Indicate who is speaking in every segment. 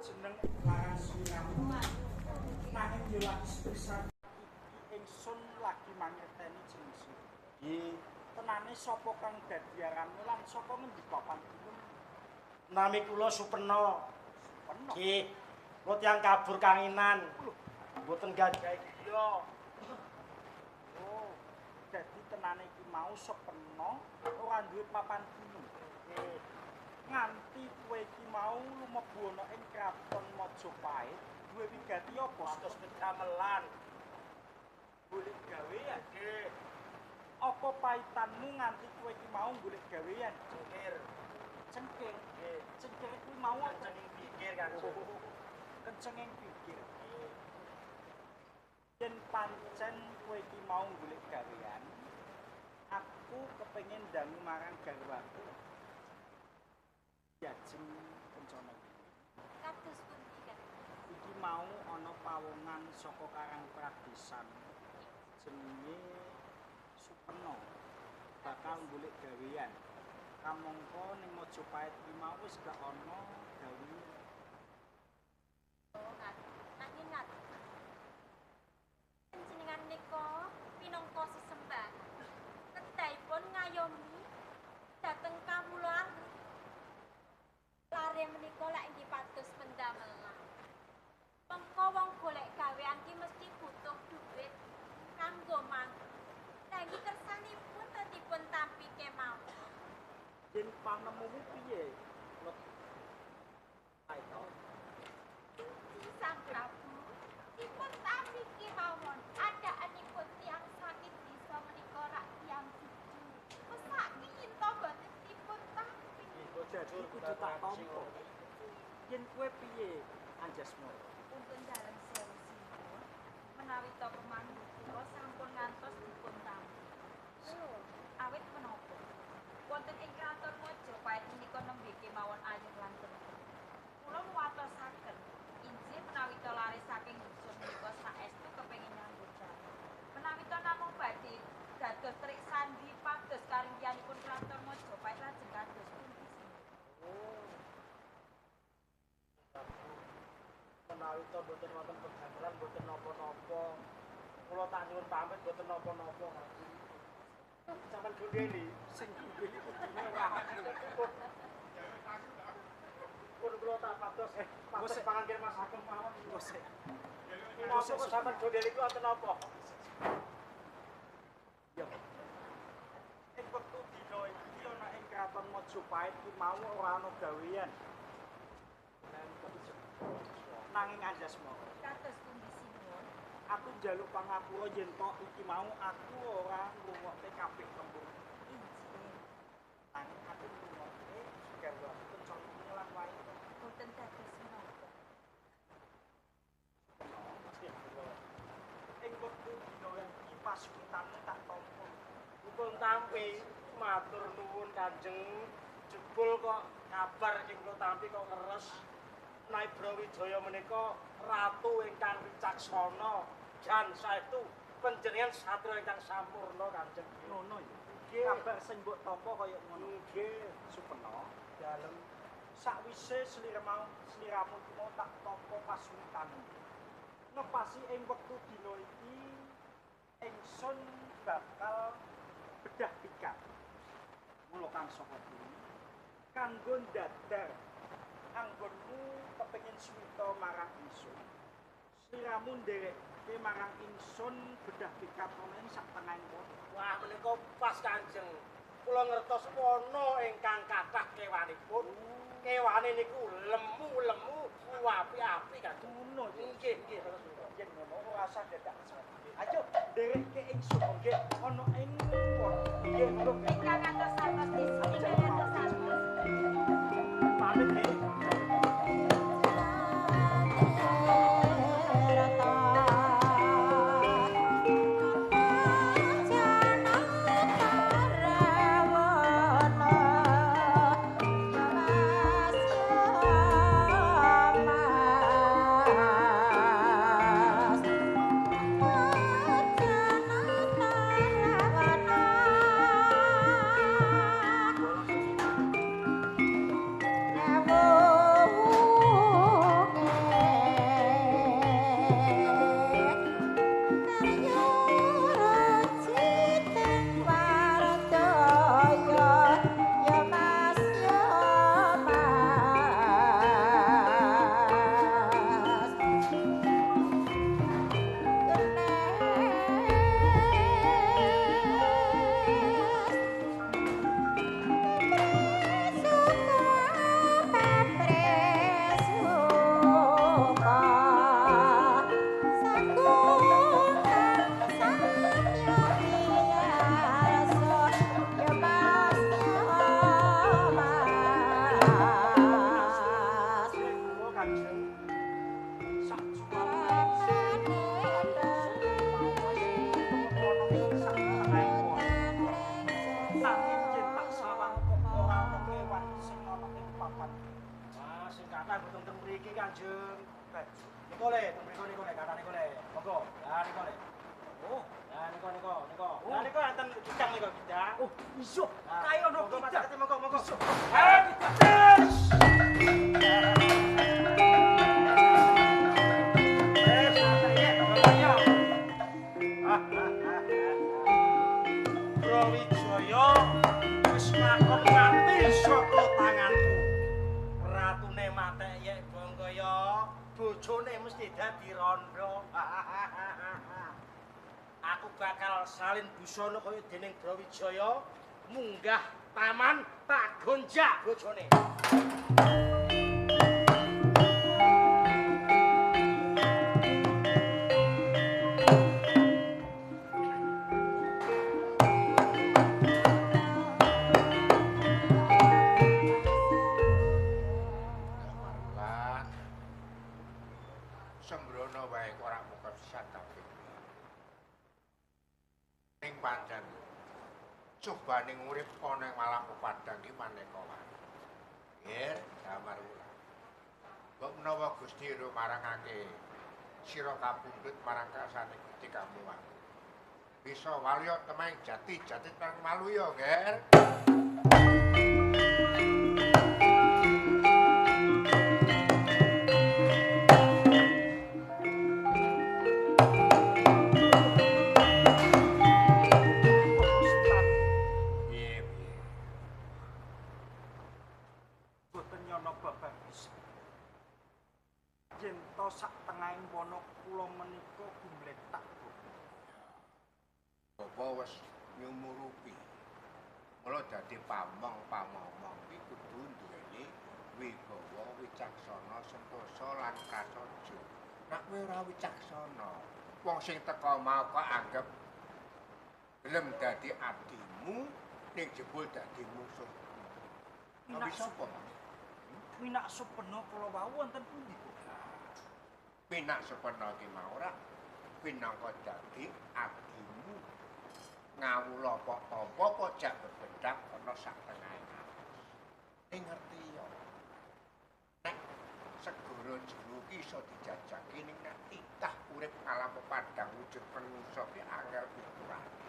Speaker 1: Jeneng larang sliramu. Nanging yo lagi sepisan iki ingsun lagi mangerteni jeneng sira.
Speaker 2: Nggih.
Speaker 1: Tenane sapa kang dadi aranmu lan saka ngendi papan gunung?
Speaker 2: Nami kula Supena.
Speaker 1: Supena.
Speaker 2: Nggih. Kula tiyang kabur kanginan. Mboten gadahi griya.
Speaker 1: Oh, dadi tenane iki mau Supena ora duwe papan gunung.
Speaker 2: Nggih.
Speaker 1: Nganti kowe iki mau lumebu ana ing kraton Majapahit, duwe wigati apa?
Speaker 2: Pados pedamelan.
Speaker 1: Golek gawean.
Speaker 2: Nggih.
Speaker 1: Apa paitanmu nganti kowe iki mau golek gawean?
Speaker 2: Cengkir.
Speaker 1: Cengkir.
Speaker 2: Nggih.
Speaker 1: Cengkir kuwi mau apa?
Speaker 2: Kencenging pikir Kanjeng.
Speaker 1: Kencenging pikir.
Speaker 2: Nggih.
Speaker 1: Yen pancen kowe iki mau golek gawean, aku kepengin dangu marang garwaku. Yajeng Kencana.
Speaker 3: Kados pundi, Kang?
Speaker 1: Iki mau ana pawongan saka Karang Pradesan jenenge Supena bakal golek gawean. Kamangka ning Majapahit iki mau wis gak ana gawean.
Speaker 3: Oh, nanging ngaten. Panjenengan nika pinangka sesembah. Kedahipun ngayomi dhateng kawula alit. Lare menika lak inggih pados pendamelan. Mengko wong golek gawean ki mesti butuh duit kanggo mangan. Lah iki kersanipun to dipun tampi kemawon.
Speaker 1: Yen panemumu piye? Let. Ayo.
Speaker 3: Sang Prabu dipun tampi kemawon. Adaanipun tiyang saking desa menika rak tiyang jujur. Mesake yen to boten dipun tampi.
Speaker 1: Jadi kudu tak tampa. Yen kowe piye Anjasmara?
Speaker 4: Punten dalem sewu sinuwun, menawi ta pemandu kula sampun ngantos dipun tampi. Awit menapa? Wonten ing kraton Majapahit menika nembe kemawon ayem lan tentrem. Kula nguwatosaken injih menawi ta lare saking dusun menika saestu kepengin nyambut gawe. Menawi ta namung badhe dados trik sandi pados karingkianipun kraton Majapahit lajeng kados pundi sinuwun?
Speaker 2: Oh. Menawi to mboten wonten pedamelan mboten napa-napa. Kula tak nyuwun pamit mboten napa-napa. Sampeyan gondeli
Speaker 1: Sing gondeli kudune ora aku.
Speaker 2: Pun kula tak pados pados panganggih Mas Ageng mawon.
Speaker 1: Wes.
Speaker 2: Napa kok sampeyan gondeli ku wonten napa?
Speaker 1: Ya. Ing wektu dina iki ana ing kraton Majapahit ki mau ora ana gawean. Nanging Anjasmara,
Speaker 4: Kados pundi sinuwun?
Speaker 1: aku njaluk pangapura yen tok iki mau aku ora ngrungokke kabeh tembung.
Speaker 4: Injih.
Speaker 1: Nanging aku ngrungokke garwaku Kencana lan wae.
Speaker 4: Boten dados menapa.
Speaker 1: Ing wektu dina iki pasuwitanmu tak tampa.
Speaker 2: Dipun tampi matur nuwun Kanjeng. Jebul kok kabar ing kula tampi kok leres. Menawi Brawijaya menika ratu ingkang wicaksana jan saestu panjenengan satria ingkang sampurna Kanjeng.
Speaker 1: Ngono ya.
Speaker 2: Nggih.
Speaker 1: Kabar sing mbok tampa kaya ngono.
Speaker 2: Nggih,
Speaker 1: Supena,
Speaker 2: dalem
Speaker 1: sakwise sliramu iki mau tak tampa pasuwitanmu. Ngepasi ing wektu dina iki ingsun bakal bedah pikat. Mula kang saka kuwi kanggo ndadar anggonmu kepengin suwita marang ingsun. Sliramu nderekke marang ingsun bedah pikat ana ing sak tengahing kono.
Speaker 2: Wah menika pas Kanjeng. Kula ngertos wana ingkang kathah kewanipun. Kewane niku lemu-lemu apik-apik Kanjeng.
Speaker 1: Ngono ya.
Speaker 2: Nggih, nggih.
Speaker 1: Yen ngono ora usah dadak Ayo nderekke ingsun nggih ana ing kono.
Speaker 2: Nggih, monggo.
Speaker 4: Ingkang ngantos-antos ingkang ngantos-antos.
Speaker 2: Pamit nggih.
Speaker 3: Jana
Speaker 2: Kanjeng. Niku le, mriku niku le, kathah niku le. Monggo. Lah niku le. Oh, lah niku niku niku. Lah niku enten kidang niku kidang.
Speaker 1: Oh, iya. Kae ono kidang.
Speaker 2: Monggo, monggo.
Speaker 1: Eh, kidang.
Speaker 2: Brawijaya wis lakon mati saka tanganku. Ratune matek yek Bangkaya, bojone mesti dadi rondo. Aku bakal salin busana kaya dening Brawijaya, munggah taman tak gonjak bojone.
Speaker 5: Cobaning urip ana ing malam pepadang iki maneka wae. Nggih, Damar Wulan. Mbok menawa Gusti rumarangake sira kapundhut marang kersane Gusti kamuwang. Bisa waluya temeng jati-jati marang maluya, nggih. Dadi pamong-pamomong iki kudu duweni wibawa, wicaksana, sentosa lan prasaja. Nek kowe ora wicaksana, wong sing teka mau kok anggap gelem dadi abdimu ning jebul dadi musuhmu. Minak sapa?
Speaker 1: Minak Supena kula wau wonten pundi, Bu?
Speaker 5: Minak Supena iki mau ora pinangka dadi abdimu. Ngawula apa tampa pojak bebedhak ana sak tengahe alas. Ning ngerti ya. Nek segara jero ki iso dijajaki ning nek titah urip alam pepadang wujud manungsa ki angel ukurane.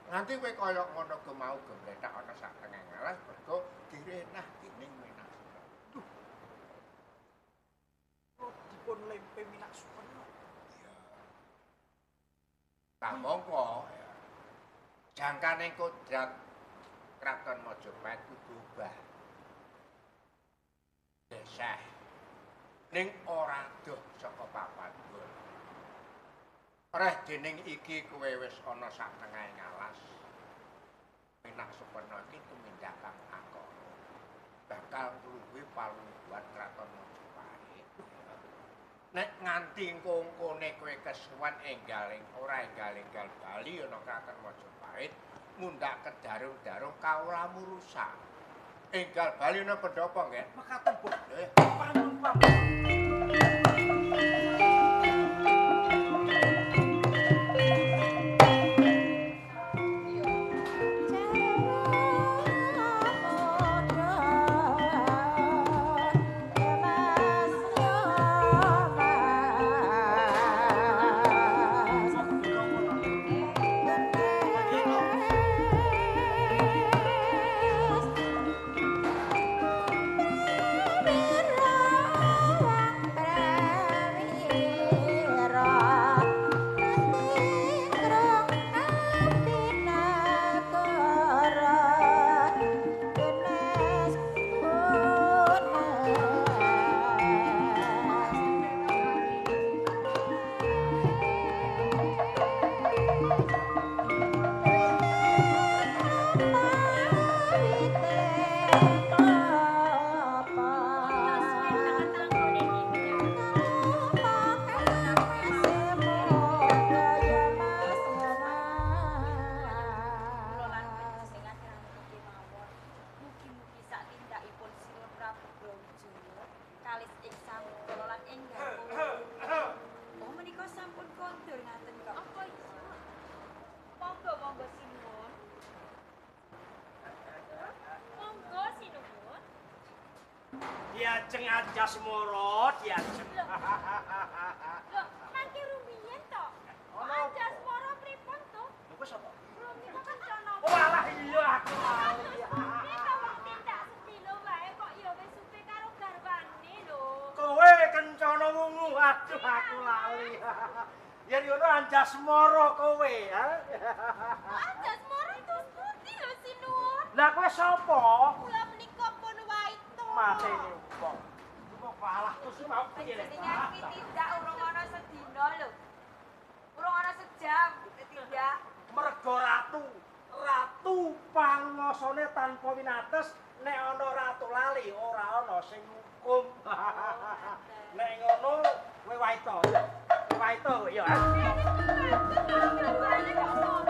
Speaker 5: Nganti kowe kaya ngono ke mau gembletak ana sak tengahe alas mergo direnah dening Minak Supena.
Speaker 1: Duh. Kok dipun lempe Minak Supena?
Speaker 5: Kamangka jangkane kodrat Kraton Majapahit kudu obah. Desah ning ora adoh saka papan nggon. Reh dening iki kowe wis ana sak tengahe alas. Minak Supena iki tumindak kang angkara. Bakal ngluwihi palungguhan Kraton Majapahit. Nek nganti engko-engkone kowe kesuwen enggal ora enggal-enggal bali ana Kraton Majapahit mundhak kedarung-darung kawulamu rusak. Enggal bali ana pendopo nggih?
Speaker 1: Mekaten, Bu. Panggung panggung.
Speaker 3: Mirror.
Speaker 4: Kondur ngaten kok.
Speaker 3: Apa iso?
Speaker 4: Monggo monggo sinuwun.
Speaker 3: Monggo sinuwun.
Speaker 2: Diajeng Anjasmara, diajeng.
Speaker 3: Lho, mangke rumiyin to. Anjasmara pripun to?
Speaker 2: Lho kowe sapa?
Speaker 3: Rumiyin kencana.
Speaker 2: Oh alah iya aku lali.
Speaker 3: Nek wong tindak sedilo wae kok ya wis supe karo garwane lho.
Speaker 2: Kowe kencana wungu, aduh aku lali. Yen ngono Anjasmara kowe, ha?
Speaker 3: Anjasmara terus pundi lho sinuwun?
Speaker 2: Lah kowe sapa?
Speaker 3: Kula menika pun waito.
Speaker 2: Matene wong. Kok kalah terus mau piye lho?
Speaker 4: Jenengan iki tindak urung ana sedina lho. Urung ana sejam tindak.
Speaker 2: Mergo ratu, ratu panguwasane tanpa winates, nek ana ratu lali ora ana sing ngukum. Nek ngono kowe waito. Waito kowe ya.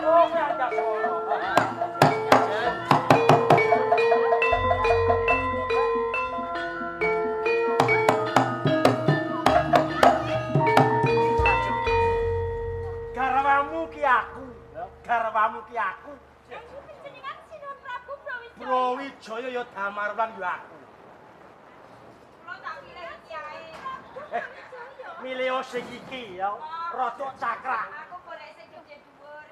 Speaker 2: Oh, kowe Anjasmara. Garwamu ki aku, garwamu ki aku.
Speaker 3: Panjenengan Sinuwun Prabu Brawijaya.
Speaker 2: Brawijaya ya Damarwan ya aku.
Speaker 4: Kula tak milih iki ae.
Speaker 2: Milih sing iki ya, rada cakrak.
Speaker 4: Aku golek sing gedhe dhuwur.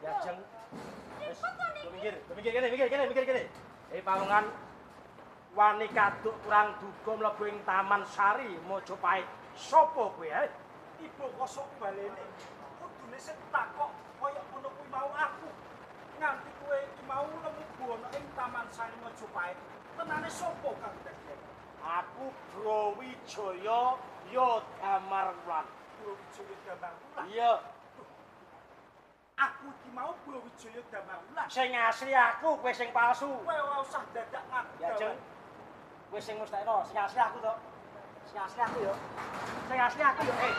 Speaker 2: Ya jeng. Wis, minggir, minggir kene, minggir kene, minggir kene. Palungan wani kaduk kurang duga mlebu ing Taman Sari Majapahit. Sopo kowe, eh?
Speaker 1: Ibu kosok balene. Kudune sing takok kaya ngono kuwi mau aku. Nganti kowe iki mau lemu ana ing Taman Sari Majapahit. Tenane sapa kang dadi?
Speaker 2: Aku Brawijaya ya Damarwan.
Speaker 1: Brawijaya Damarwulan.
Speaker 2: Iya.
Speaker 1: Aku iki mau Brawijaya Damarwulan.
Speaker 2: Sing asli aku, kowe sing palsu.
Speaker 1: Kowe ora usah dadak ngaku.
Speaker 2: Ya jeng. Kowe sing mustekno, sing asli aku to. Sing asli aku ya. Sing asli aku ya. Eh.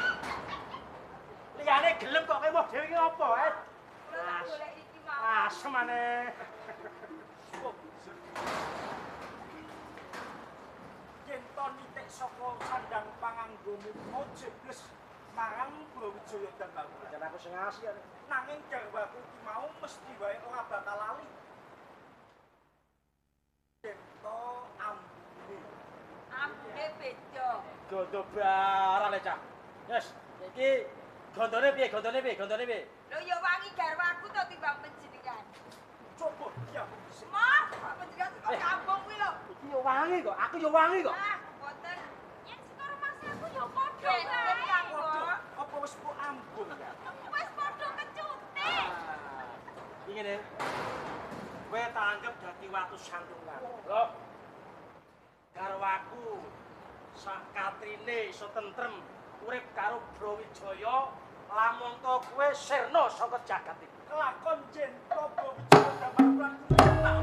Speaker 2: Liyane gelem kok kowe moh dhewe iki apa, eh?
Speaker 4: Kula tak golek iki mau.
Speaker 2: Asem maneh.
Speaker 1: Yen to nitik saka sandang panganggomu mau jebles marang Brawijaya Damarwulan.
Speaker 2: Jan aku sing asli.
Speaker 1: Nanging garwaku iki mau mesti wae ora bakal lali. Yen to ambune.
Speaker 4: Ambune beda.
Speaker 2: Gondo barang le cah. Yes, iki gondone piye? Gondone piye? Gondone piye?
Speaker 4: Lho ya wangi garwaku to timbang panjenengan.
Speaker 1: Coba ya aku dhisik.
Speaker 4: Mah, kok panjenengan kok kampung kuwi lho.
Speaker 2: Iki yo wangi kok, aku yo wangi kok.
Speaker 4: Ah, mboten.
Speaker 3: Yen saka rumangsa aku ya padha
Speaker 4: Benten
Speaker 3: wae.
Speaker 4: Kang Mbok.
Speaker 1: Apa wis mbok ambung ya?
Speaker 3: Wis padha kecute.
Speaker 2: Iki ngene. Kowe tak anggap dadi watu sandungan. Lho. Garwaku sak katrine iso tentrem urip karo Brawijaya lamun to kowe sirna saka jagat iki.
Speaker 1: Kelakon yen to Brawijaya Damarwulan kuwi tak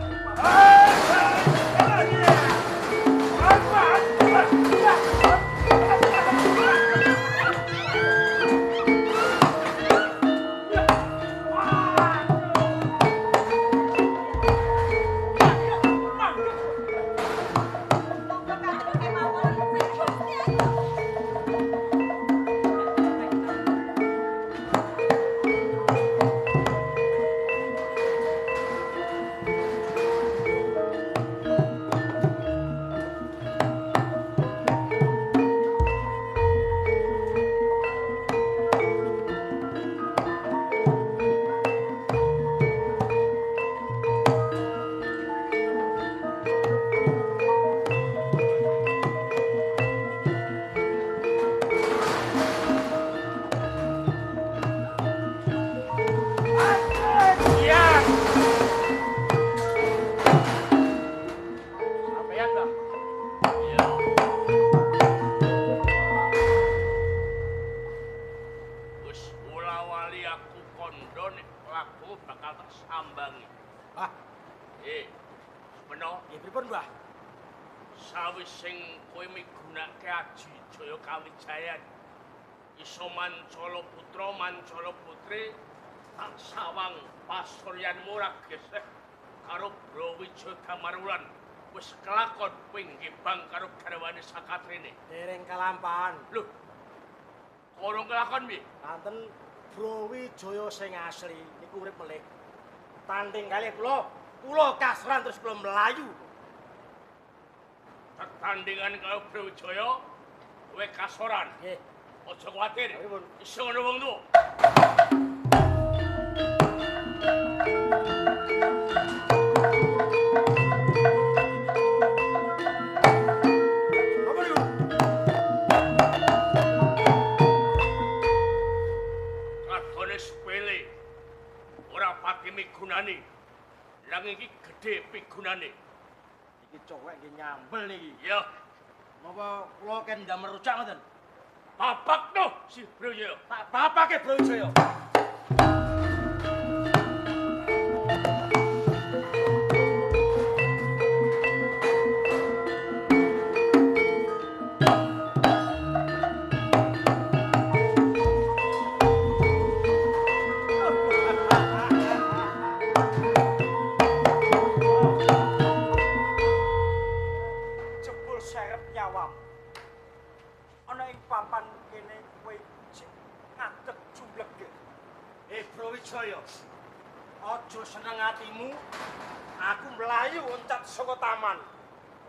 Speaker 4: Monggo kanggo kemawon sing
Speaker 2: Sampeyan, Mbah.
Speaker 6: Iya. Wis wala-wali aku kandha nek lagu bakal tak sambangi.
Speaker 2: Mbah,
Speaker 6: Semeno
Speaker 2: nggih pripun, Mbah?
Speaker 6: sawise kowe migunake aji Jaya Kawijayan iso mancala putra mancala putri tak sawang pasuryanmu ora geseh karo Brawijaya Damarwulan wis kelakon kowe nggibang karo garwane Sakatrine.
Speaker 2: Dereng kalampahan.
Speaker 6: Lho. Urung kelakon piye?
Speaker 2: Kanten Brawijaya sing asli niku urip melih. Tanding kalih kula, kula kasran terus kula mlayu.
Speaker 6: Tetandingan karo Brawijaya kowe kasoran.
Speaker 2: Nggih.
Speaker 6: Aja kuwatir. Iso ngono wong tuwa.
Speaker 2: Apa niku?
Speaker 6: Katone sepele. Ora pati migunani. Lah iki gedhe pigunane.
Speaker 2: Iki cowek nggih nyambel niki.
Speaker 6: Ya,
Speaker 2: Napa kula ken ndamel rujak ngoten?
Speaker 6: Papakno si Brawijaya.
Speaker 2: Tak papake Brawijaya.
Speaker 1: Jebul serep nyawamu. Ana ing papan kene kowe cik ngadeg jumblege.
Speaker 2: Eh Brawijaya, aja seneng atimu. Aku mlayu loncat saka taman.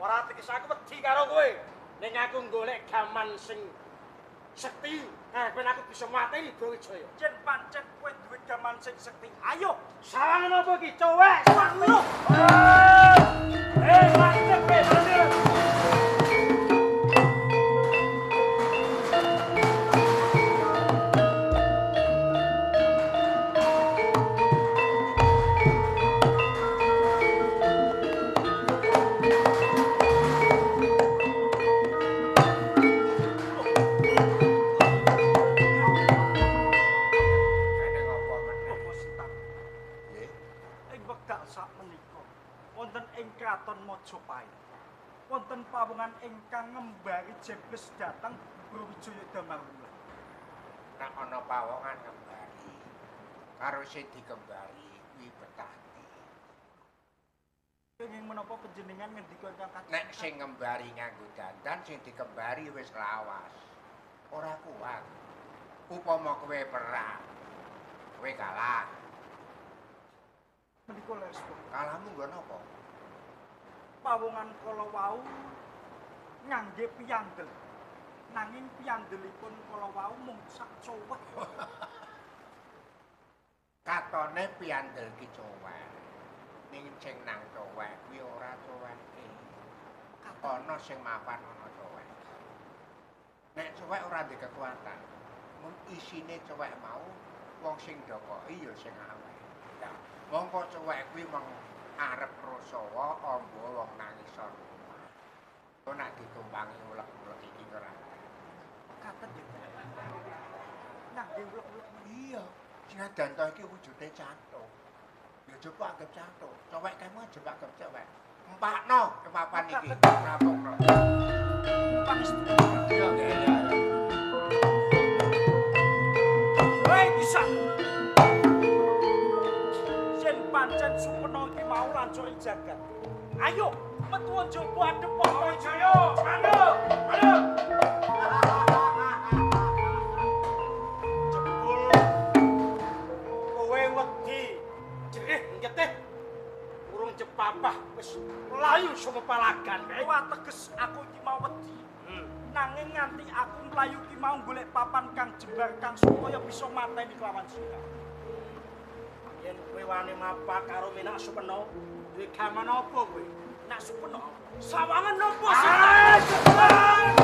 Speaker 2: Ora teges aku wedi karo kowe. Ning aku golek gaman sing sekti, ben aku bisa mateni Brawijaya.
Speaker 1: Yen pancen kowe duwe gaman sing sekti, ayo
Speaker 2: Sawangan apa iki, cowek?
Speaker 1: Sanglo.
Speaker 2: Eh, mantep kowe, mantep.
Speaker 5: Kene ngopo meneh?
Speaker 1: Bapak Sentang,
Speaker 5: Nggih.
Speaker 1: ing wekdal sakmenika wonten ing kraton Majapahit. Wonten pawongan ingkang ngembari jebles dhateng Brawijaya Damarwulan.
Speaker 5: Nek ana pawongan ngembari karo sing dikembari kuwi betahti.
Speaker 1: Kenging menapa panjenengan ngendika ingkang kados?
Speaker 5: Nek sing ngembari nganggo dandan, sing dikembari wis lawas. Ora kuat. Upama kowe perang, kowe kalah.
Speaker 1: Menika leres Bapak.
Speaker 5: Kalahmu nggo napa?
Speaker 1: Pawongan kala wau ngangge piyandel. Nanging piyandelipun kala wau mung sak cowek.
Speaker 5: Katone piyandel ki cowek. Ning sing nang cowek kuwi ora coweke. Ana sing mapan ana cowek. Nek cowek ora ndek kekuatan, mung isine cowek mau wong sing ndokoki ya sing aweh. Lah, mongko cowek kuwi mung arep rasawa amba wong nang isor omah. Kok nek ditumpangi ulek-ulek iki ora.
Speaker 1: Katen nggih. Ngangge ulek-ulek.
Speaker 5: Iya, senajan to iki wujude cathuk. Ya coba anggap cathuk. Cowek kamu aja anggap cowek. Empakno kepapan iki. Rampungno.
Speaker 1: Pangestu.
Speaker 5: Iya, iya, iya.
Speaker 1: Hei bisa. Yen pancen Supena iki mau lancur jagat. Ayo metu njaba adep Brawijaya.
Speaker 2: Manuk, manuk. Jebul kowe wedi jerih ngetih urung cepapah wis mlayu saka palagan kae.
Speaker 1: Ora teges aku iki mau wedi. Nanging nganti aku mlayu ki mau golek papan kang jembar kang supaya bisa mateni kelawan sira.
Speaker 2: Yen kowe wani mapak karo Minak Supena, duwe gaman apa kowe?
Speaker 1: Nak Supena, sawangan nopo
Speaker 2: Ah,
Speaker 1: sih?